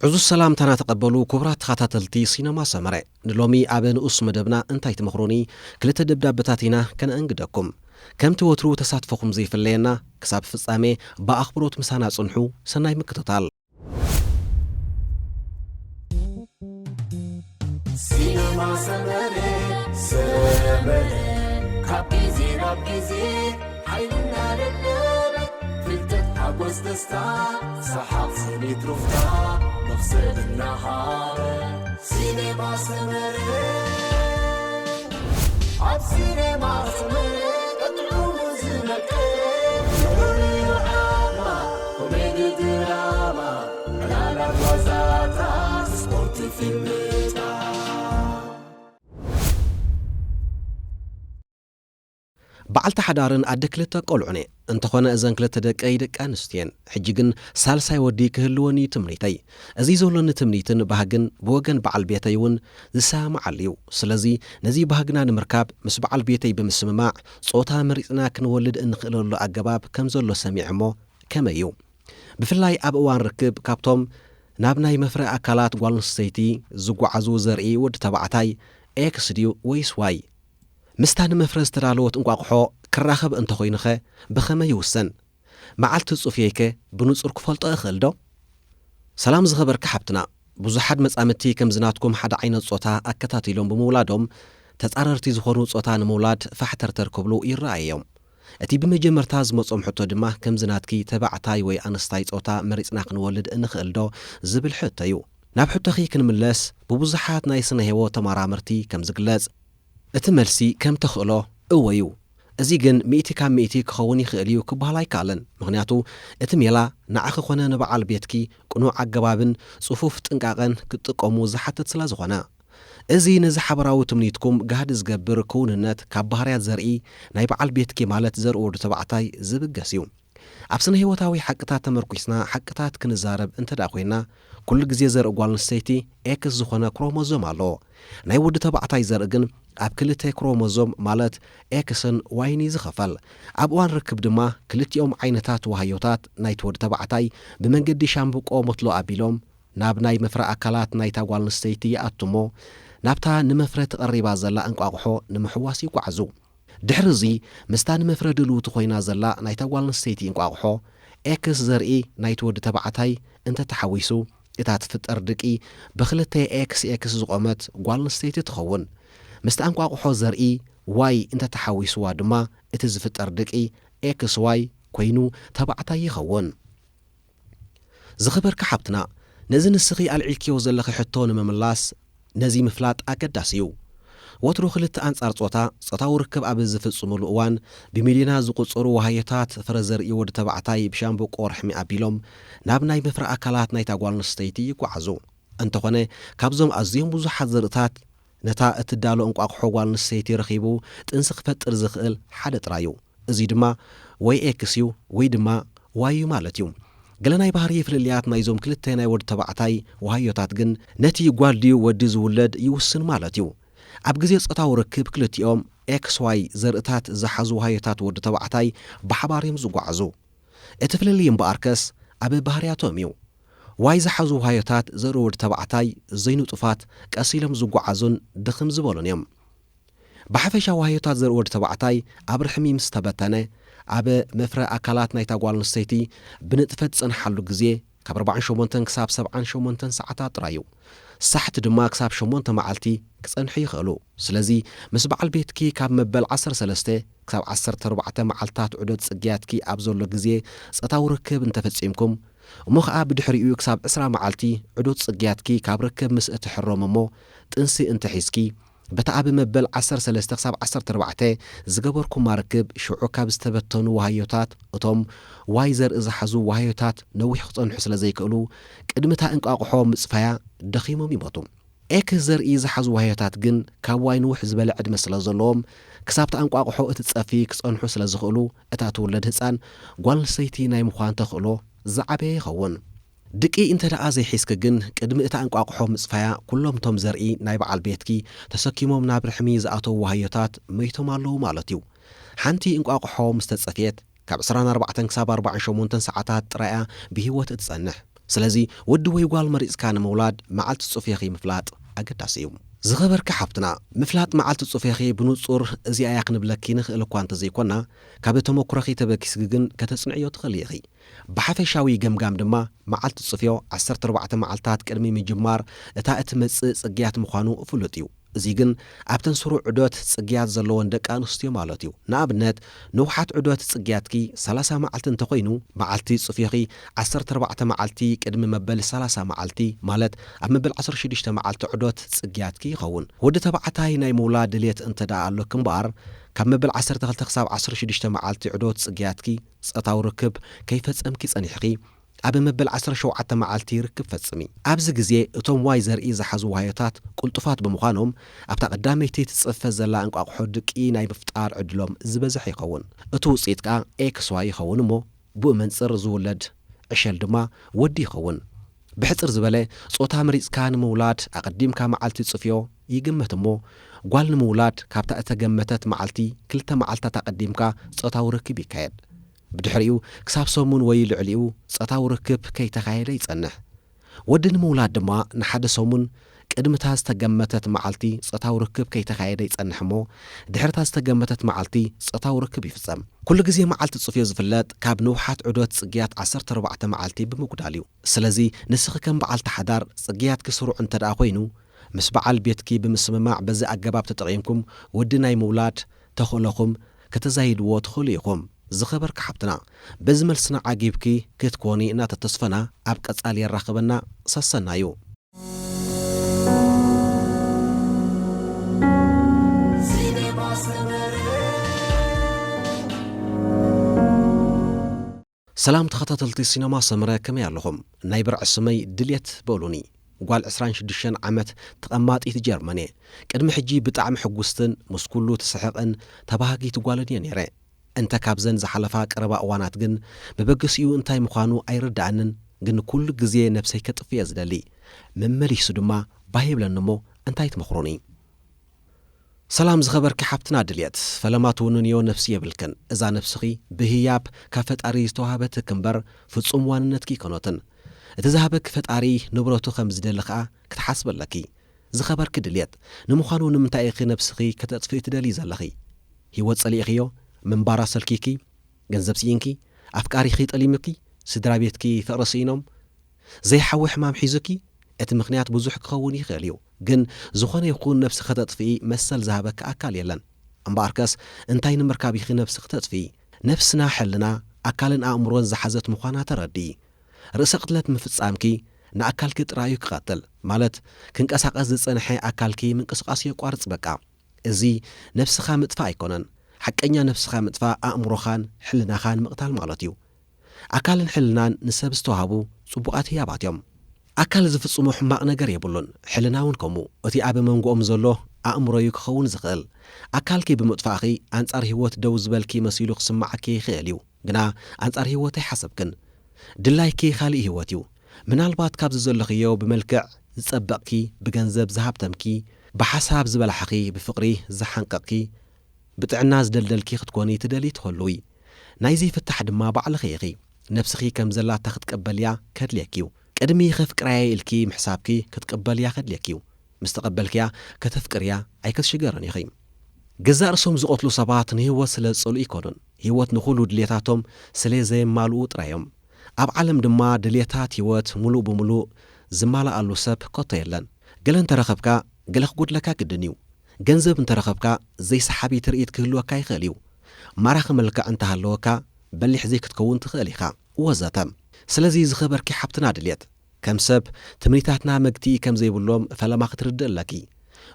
ዕዙዝ ሰላምታና ተቐበሉ ክቡራት ተኸታተልቲ ሲነማ ሰመረ። ንሎሚ ኣብ ንኡስ መደብና እንታይ ትመኽሩኒ ክልተ ደብዳበታት ኢና ከነእንግደኩም። ከምቲ ወትሩ ተሳትፎኹም ዘይፍለየና፣ ክሳብ ፍጻሜ ብኣኽብሮት ምሳና ጽንሑ። ሰናይ ምክትታል። ሲነማ ሰመረ፣ ሰመረ፣ ካብ ግዜ ናብ ግዜ ሓይልና ለለበ፣ ፍልጠት ሓጎስ ደስታ፣ ሰሓቕ ስኒት ሩፍታ፣ መኽሰብ እናሃበ። ሲኔማ ሰመረ፣ ኣብ ሲኔማ ሰመረ፣ ቀጥዑ ዝመቀረ፣ ፍሉይ ዓማ፣ ኮሜዲ ድራማ፣ ዕላላት ዋዛታት፣ ስፖርት ፊልምታት። በዓልቲ ሓዳርን ኣደ ክልተ ቆልዑን እየ። እንተኾነ እዘን ክልተ ደቀይ ደቂ ኣንስትዮ እየን። ሕጂ ግን ሳልሳይ ወዲ ክህልወኒ እዩ ትምኒተይ። እዚ ዘሎኒ ትምኒትን ባህግን ብወገን በዓል ቤተይ እውን ዝሰማማዓሉ እዩ። ስለዚ ነዚ ባህግና ንምርካብ ምስ በዓል ቤተይ ብምስምማዕ ጾታ መሪጽና ክንወልድ እንኽእለሉ ኣገባብ ከም ዘሎ ሰሚዐ እሞ ከመይ እዩ? ብፍላይ ኣብ እዋን ርክብ ካብቶም ናብ ናይ መፍረ ኣካላት ጓል ኣንስተይቲ ዝጓዓዙ ዘርኢ ወዲ ተባዕታይ ኤክስ ድዩ ወይስ ዋይ? ምስታ ንመፍረ ዝተዳለወት እንቋቑሖ ክራኸብ እንተኾይኑኸ ብኸመይ ይውሰን? መዓልቲ ጽፍየይከ ብንጹር ክፈልጦ እኽእል ዶ? ሰላም ዝኸበርካ ሓብትና፣ ብዙሓት መጻምድቲ ከምዚ ናትኩም ሓደ ዓይነት ጾታ ኣከታቲሎም ብምውላዶም ተጻረርቲ ዝኾኑ ጾታ ንምውላድ ፋሕተርተር ክብሉ ይረኣዩ እዮም። እቲ ብመጀመርታ ዝመጾም ሕቶ ድማ ከምዚ ናትኪ ተባዕታይ ወይ ኣንስታይ ጾታ መሪጽና ክንወልድ እንኽእል ዶ ዝብል ሕቶ እዩ። ናብ ሕቶኺ ክንምለስ፣ ብብዙሓት ናይ ስነ ህይወት ተመራመርቲ ከም ዝግለጽ፣ እቲ መልሲ ከም ተኽእሎ እወ እዩ። እዚ ግን ሚእቲ ካብ ሚእቲ ክኸውን ይኽእል እዩ ክበሃል ኣይከኣልን። ምኽንያቱ እቲ ሜላ ንዓኺ ኾነ ንበዓል ቤትኪ ቅኑዕ ኣገባብን ጽፉፍ ጥንቃቐን ክትጥቀሙ ዝሓትት ስለ ዝኾነ። እዚ ነዚ ሓበራዊ ትምኒትኩም ጋህዲ ዝገብር ክውንነት ካብ ባህርያት ዘርኢ ናይ በዓል ቤትኪ ማለት ዘርኢ ወዲ ተባዕታይ ዝብገስ እዩ። ኣብ ስነ ህይወታዊ ሓቅታት ተመርኲስና ሓቅታት ክንዛረብ እንተ ደኣ ኮይና፣ ኩሉ ግዜ ዘርኢ ጓል ኣንስተይቲ ኤክስ ዝኾነ ክሮሞዞም ኣለዎ። ናይ ወዲ ተባዕታይ ዘርኢ ግን ኣብ ክልተ ክሮሞዞም ማለት ኤክስን ዋይን እዩ ዝኸፈል። ኣብ እዋን ርክብ ድማ ክልቲኦም ዓይነታት ዋህዮታት ናይቲ ወዲ ተባዕታይ ብመንገዲ ሻምብቆ መትሎ ኣቢሎም ናብ ናይ መፍረ ኣካላት ናይታ ጓል ኣንስተይቲ ይኣቱ እሞ ናብታ ንመፍረ ተቐሪባ ዘላ እንቋቑሖ ንምሕዋስ ይጓዓዙ። ድሕሪ እዚ ምስታ ንመፍረ ድልውቲ ኮይና ዘላ ናይታ ጓል ኣንስተይቲ እንቋቑሖ ኤክስ ዘርኢ ናይቲ ወዲ ተባዕታይ እንተተሓዊሱ እታ ትፍጠር ድቂ ብክልተ ኤክስ ኤክስ ዝቖመት ጓል ኣንስተይቲ ትኸውን። ምስቲ ኣንቋቑሖ ዘርኢ ዋይ እንተተሓዊስዋ ድማ እቲ ዝፍጠር ድቂ ኤክስ ዋይ ኮይኑ ተባዕታይ ይኸውን። ዝኸበርካ ሓብትና፣ ነዚ ንስኺ ኣልዒልክዮ ዘለኺ ሕቶ ንምምላስ ነዚ ምፍላጥ ኣገዳሲ እዩ። ወትሩ ክልተ ኣንጻር ጾታ ጾታዊ ርክብ ኣብ ዝፍጽሙሉ እዋን ብሚልዮናት ዝቑጸሩ ዋህዮታት ፍረ ዘርኢ ወዲ ተባዕታይ ብሻምብቆ ርሕሚ ኣቢሎም ናብ ናይ መፍረ ኣካላት ናይታ ጓል ኣንስተይቲ ይጓዓዙ። እንተኾነ ካብዞም ኣዝዮም ብዙሓት ዘርእታት ነታ እትዳሎ እንቋቑሖ ጓል ኣንስተይቲ ረኺቡ ጥንሲ ክፈጥር ዝኽእል ሓደ ጥራይ እዩ። እዚ ድማ ወይ ኤክስ እዩ ወይ ድማ ዋይ እዩ ማለት እዩ። ገለ ናይ ባህሪ ፍልልያት ናይዞም ክልተ ናይ ወዲ ተባዕታይ ዋህዮታት ግን ነቲ ጓል ድዩ ወዲ ዝውለድ ይውስን ማለት እዩ። ኣብ ግዜ ጾታዊ ርክብ ክልቲኦም ኤክስ ዋይ ዘርእታት ዝሓዙ ዋህዮታት ወዲ ተባዕታይ ብሓባር እዮም ዝጓዓዙ። እቲ ፍልልይ እምበኣርከስ ኣብ ባህርያቶም እዩ። ዋይ ዝሓዙ ዋህዮታት ዘርኢ ወዲ ተባዕታይ ዘይንጡፋት ቀስ ኢሎም ዝጓዓዙን ድኽም ዝበሉን እዮም። ብሓፈሻ ዋህዮታት ዘርኢ ወዲ ተባዕታይ ኣብ ርሕሚ ምስ ተበተነ ኣብ መፍረ ኣካላት ናይታ ጓል ኣንስተይቲ ብንጥፈት ዝጸንሓሉ ግዜ ካብ ኣርባዓን ሸሞንተን ክሳብ ሰብዓን ሸሞንተን ሰዓታት ጥራይ እዩ። ሳሕቲ ድማ ክሳብ ሸሞንተ መዓልቲ ክጸንሑ ይኽእሉ። ስለዚ ምስ በዓል ቤትኪ ካብ መበል ዓሰርተ ሰለስተ ክሳብ ዓሰርተ ኣርባዕተ መዓልታት ዑደት ጽግያትኪ ኣብ ዘሎ ግዜ ጾታዊ ርክብ እንተፈጺምኩም እሞ ኸኣ ብድሕሪኡ ክሳብ ዕስራ መዓልቲ ዕዱት ጽግያትኪ ካብ ርክብ ምስ እትሕረሙ እሞ ጥንሲ እንተሒዝኪ በቲ ኣብ መበል ዓሰርተ ሰለስተ ክሳብ ዓሰርተ ኣርባዕተ ዝገበርኩማ ርክብ ሽዑ ካብ ዝተበተኑ ዋህዮታት እቶም ዋይ ዘርኢ ዝሓዙ ዋህዮታት ነዊሕ ክጸንሑ ስለ ዘይክእሉ ቅድሚ እታ እንቋቑሖ ምጽፋያ ደኺሞም ይሞቱ። ኤክስ ዘርኢ ዝሓዙ ዋህዮታት ግን ካብ ዋይ ንውሕ ዝበለ ዕድመ ስለ ዘለዎም ክሳብቲ ኣንቋቑሖ እቲ ጸፊ ክጸንሑ ስለ ዝኽእሉ እታ ትውለድ ህጻን ጓል ኣንስተይቲ ናይ ምዃን ተኽእሎ ዝዓበየ ይኸውን። ድቂ እንተ ደኣ ዘይሒዝኪ ግን ቅድሚ እታ እንቋቑሖ ምጽፋያ ኩሎም እቶም ዘርኢ ናይ በዓል ቤትኪ ተሰኪሞም ናብ ርሕሚ ዝኣተዉ ዋህዮታት መይቶም ኣለዉ ማለት እዩ። ሓንቲ እንቋቑሖ ምስ ተጸፍየት ካብ ዕስራን ኣርባዕተን ክሳብ ኣርባዓን ሸሞንተን ሰዓታት ጥራይ እያ ብህይወት እትጸንሕ። ስለዚ ወዲ ወይ ጓል መሪጽካ ንምውላድ መዓልቲ ጽፍዮኺ ምፍላጥ ኣገዳሲ እዩ። ዝኸበርኪ ሓፍትና፣ ምፍላጥ መዓልቲ ጽፍዮኺ ብንጹር እዚኣ እያ ክንብለኪ ንኽእል እኳ እንተዘይኮና፣ ካብ ተመኩሮኺ ተበጊስኪ ግን ከተጽንዕዮ ትኽእሊ ኢኺ። ብሓፈሻዊ ገምጋም ድማ መዓልቲ ጽፍዮ ዓሰርተ ኣርባዕተ መዓልታት ቅድሚ ምጅማር እታ እትመጽእ ጽግያት ምዃኑ ፍሉጥ እዩ። እዚ ግን ኣብተን ስሩዕ ዑደት ጽግያት ዘለወን ደቂ ኣንስትዮ ማለት እዩ። ንኣብነት፣ ንውሓት ዑደት ጽግያትኪ ሰላሳ መዓልቲ እንተኾይኑ፣ መዓልቲ ጽፍዮኺ ዓሰርተ ኣርባዕተ መዓልቲ ቅድሚ መበል ሰላሳ መዓልቲ፣ ማለት ኣብ መበል ዓሰርተ ሽዱሽተ መዓልቲ ዑደት ጽግያትኪ ይኸውን። ወዲ ተባዕታይ ናይ ምውላድ ድልየት እንተ ደኣ ኣሎኪ እምበኣር፣ ካብ መበል ዓሰርተ ክልተ ክሳብ ዓሰርተ ሽዱሽተ መዓልቲ ዑደት ጽግያትኪ ጾታዊ ርክብ ከይፈጸምኪ ጸኒሕኪ፣ ኣብ መበል ዓሰርተ ሸውዓተ መዓልቲ ርክብ ፈጽሚ። ኣብዚ ግዜ እቶም ዋይ ዘርኢ ዝሓዙ ዋህዮታት ቅልጡፋት ብምዃኖም፣ ኣብታ ቀዳመይቲ ትጽፈ ዘላ እንቋቑሖ ድቂ ናይ ምፍጣር ዕድሎም ዝበዝሐ ይኸውን። እቲ ውጽኢት ከኣ ኤክስ ዋይ ይኸውን እሞ፣ ብኡ መንጽር ዝውለድ ዕሸል ድማ ወዲ ይኸውን። ብሕጽር ዝበለ፣ ጾታ መሪጽካ ንምውላድ ኣቐዲምካ መዓልቲ ጽፍዮ ይግመት እሞ፣ ጓል ንምውላድ ካብታ እተገመተት መዓልቲ ክልተ መዓልታት ኣቐዲምካ ጾታዊ ርክብ ይካየድ። ብድሕሪኡ ክሳብ ሰሙን ወይ ልዕሊኡ ጾታዊ ርክብ ከይተኻየደ ይጸንሕ። ወዲ ንምውላድ ድማ ንሓደ ሰሙን ቅድሚ እታ ዝተገመተት መዓልቲ ጾታዊ ርክብ ከይተኻየደ ይጸንሕ እሞ፣ ድሕሪ እታ ዝተገመተት መዓልቲ ጾታዊ ርክብ ይፍጸም። ኩሉ ግዜ መዓልቲ ጽፍዮ ዝፍለጥ ካብ ንውሓት ዑደት ጽግያት ዓሰርተ ኣርባዕተ መዓልቲ ብምጉዳል እዩ። ስለዚ ንስኺ ከም በዓልቲ ሓዳር ጽግያትኪ ስሩዕ እንተ ደኣ ኮይኑ፣ ምስ በዓል ቤትኪ ብምስምማዕ በዚ ኣገባብ ተጠቒምኩም ወዲ ናይ ምውላድ ተኽእሎኹም ከተዛይድዎ ትኽእሉ ኢኹም። ዝኸበርኪ ሓብትና፣ በዚ መልስና ዓጊብኪ ክትኮኒ እናተተስፈና፣ ኣብ ቀጻሊ የራኽበና። ሰሰናዩ። ሰላም ተኸታተልቲ ሲነማ ሰመረ፣ ከመይ ኣለኹም? ናይ ብርዒ ስመይ ድልየት በሉኒ። ጓል ዕስራን ሽዱሽተን ዓመት ተቐማጢት ጀርመን እየ። ቅድሚ ሕጂ ብጣዕሚ ሕጉስትን ምስ ኩሉ ትስሕቕን ተባሃጊት ጓልን እየ ነይረ። እንተ ካብዘን ዝሓለፋ ቀረባ እዋናት ግን መበገሲኡ እንታይ ምዃኑ ኣይርድኣንን፣ ግን ኩሉ ግዜ ነብሰይ ከጥፍእ እየ ዝደሊ። መመሊሱ ድማ ባህ ይብለኒ እሞ እንታይ ትመኽሩኒ? ሰላም ዝኸበርኪ ሓብትና ድልየት፣ ፈለማ ትውንንዮ ነፍሲ የብልክን። እዛ ነፍስኺ ብህያብ ካብ ፈጣሪ ዝተዋህበትኪ እምበር ፍጹም ዋንነትኪ ኣይኮነትን። እቲ ዝሃበኪ ፈጣሪ ንብረቱ ከም ዝደሊ ኸኣ ክትሓስቢ ኣለኪ። ዝኸበርኪ ድልየት፣ ንምዃኑ ንምንታይ ኢኺ ነብስኺ ከተጥፍኢ ትደልዪ ዘለኺ? ህይወት ጸሊእኽዮ? ምንባር ኣሰልኪኪ? ገንዘብ ስኢንኪ? ኣፍቃሪኺ ጠሊሙኪ? ስድራ ቤትኪ ፍቕሪ ስኢኖም? ዘይሓዊ ሕማም ሒዙኪ? እቲ ምኽንያት ብዙሕ ክኸውን ይኽእል እዩ። ግን ዝኾነ ይኹን ነብሲ ከተጥፍኢ መሰል ዝሃበኪ ኣካል የለን። እምበኣርከስ እንታይ ንምርካብ ኢኺ ነብሲ ክተጥፍኢ? ነብስና ሕልና፣ ኣካልን ኣእምሮን ዝሓዘት ምዃና ተረድኢ። ርእሰ ቅትለት ምፍጻምኪ ንኣካልኪ ጥራዩ ክቐትል፣ ማለት ክንቀሳቐስ ዝጸንሐ ኣካልኪ ምንቅስቓስ የቋርጽ በቃ። እዚ ነብስኻ ምጥፋእ ኣይኮነን። ሓቀኛ ነብስኻ ምጥፋእ ኣእምሮኻን ሕልናኻን ምቕታል ማለት እዩ። ኣካልን ሕልናን ንሰብ ዝተዋህቡ ጽቡቓት ህያባት እዮም። ኣካል ዝፍጽሞ ሕማቕ ነገር የብሉን፣ ሕልና እውን ከምኡ። እቲ ኣብ መንጎኦም ዘሎ ኣእምሮ እዩ ክኸውን ዝኽእል። ኣካልኪ ብምጥፋእኺ ኣንጻር ህይወት ደው ዝበልኪ መሲሉ ክስምዓኪ ይኽእል እዩ፣ ግና ኣንጻር ህይወት ኣይሓሰብክን። ድላይኪ ካልእ ህይወት እዩ። ምናልባት ካብዚ ዘለኽዮ ብመልክዕ ዝጸበቕኪ፣ ብገንዘብ ዝሃብተምኪ፣ ብሓሳብ ዝበላሕኺ፣ ብፍቕሪ ዝሓንቀቕኪ፣ ብጥዕና ዝደልደልኪ ክትኮኒ ትደልዪ ትኸልዊ። ናይዚ ፍታሕ ድማ ባዕልኺ ኢኺ። ነብስኺ ከም ዘላታ ክትቅበልያ ከድልየኪ እዩ። ቅድሚ ከፍቅራየ ኢልኪ ምሕሳብኪ ክትቅበልያ ከድልየኪ እዩ። ምስ ተቐበልክያ ከተፍቅርያ ኣይክትሽገርን ኢኺ። ገዛእ ርእሶም ዝቐትሉ ሰባት ንህይወት ስለ ዝጸልኡ ኣይኮኑን። ህይወት ንኹሉ ድልየታቶም ስለ ዘየማልኡ ጥራይ እዮም። ኣብ ዓለም ድማ ድልየታት ህይወት ምሉእ ብምሉእ ዝማልኣሉ ሰብ ከቶ የለን። ገለ እንተረኸብካ፣ ገለ ክጎድለካ ግድን እዩ። ገንዘብ እንተረኸብካ፣ ዘይሰሓቢ ትርኢት ክህልወካ ይኽእል እዩ። ማራኺ መልክዕ እንተሃለወካ፣ በሊሕ ዘይክትከውን ትኽእል ኢኻ፣ ወዘተ። ስለዚ ዝኸበርኪ ሓብትና ድልየት፣ ከም ሰብ ትምኒታትና መግትኢ ከም ዘይብሎም ፈለማ ክትርድእ ኣለኪ።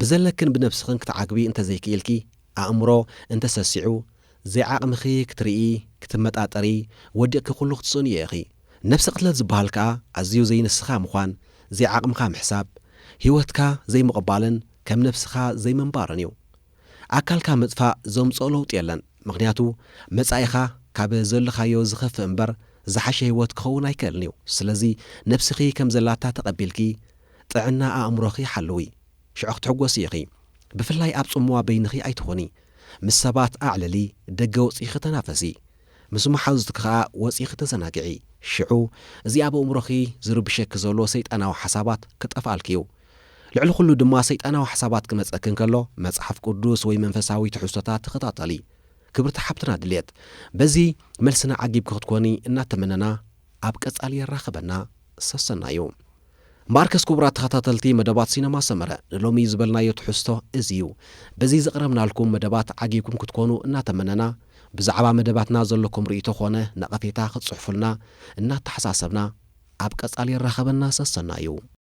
ብዘለክን ብነብስኽን ክትዓግቢ እንተዘይክኢልኪ፣ ኣእምሮ እንተሰሲዑ፣ ዘይዓቕምኺ ክትርኢ፣ ክትመጣጠሪ፣ ወዲቕኪ ኩሉ ክትስእንዮ ኢኺ። ነብሰ ቅትለት ዝበሃል ከኣ ኣዝዩ ዘይንስኻ ምዃን፣ ዘይዓቕምኻ ምሕሳብ፣ ህይወትካ ዘይምቕባልን ከም ነብስኻ ዘይምንባርን እዩ። ኣካልካ ምጥፋእ ዘምጽኦ ለውጢ የለን፣ ምኽንያቱ መጻኢኻ ካብ ዘለኻዮ ዝኸፍእ እምበር ዝሓሸ ህይወት ክኸውን ኣይክእልን እዩ። ስለዚ ነብስኺ ከም ዘላታ ተቐቢልኪ ጥዕና ኣእምሮኺ ሓልዊ። ሽዑ ክትሕጎሲ ኢኺ። ብፍላይ ኣብ ጽምዋ በይንኺ ኣይትኹኒ። ምስ ሰባት ኣዕልሊ፣ ደገ ወጺኺ ተናፈሲ። ምስ መሓዙትኪ ኸኣ ወጺኺ ተዘናግዒ። ሽዑ እዚ ኣብ ኣእምሮኺ ዝርብሸኪ ዘሎ ሰይጣናዊ ሓሳባት ክጠፍኣልኪ እዩ። ልዕሊ ኩሉ ድማ ሰይጣናዊ ሓሳባት ክመጸኪ እንከሎ መጽሓፍ ቅዱስ ወይ መንፈሳዊ ትሕዝቶታት ተኸታተሊ። ክብርቲ ሓብትና ድልየት፣ በዚ መልስና ዓጊብኪ ክትኮኒ እናተመነና ኣብ ቀጻሊ የራኽበና። ሰሰናዩ። ማርከስ ክቡራት ተኸታተልቲ መደባት ሲነማ ሰመረ ንሎሚ ዝበልናዮ ትሕዝቶ እዚ እዩ። በዚ ዘቕረብናልኩም መደባት ዓጊብኩም ክትኮኑ እናተመነና ብዛዕባ መደባትና ዘለኩም ርእይቶ ኾነ ነቐፌታ ክትጽሕፉልና እናተሓሳሰብና ኣብ ቀጻሊ የራኸበና። ሰሰናዩ።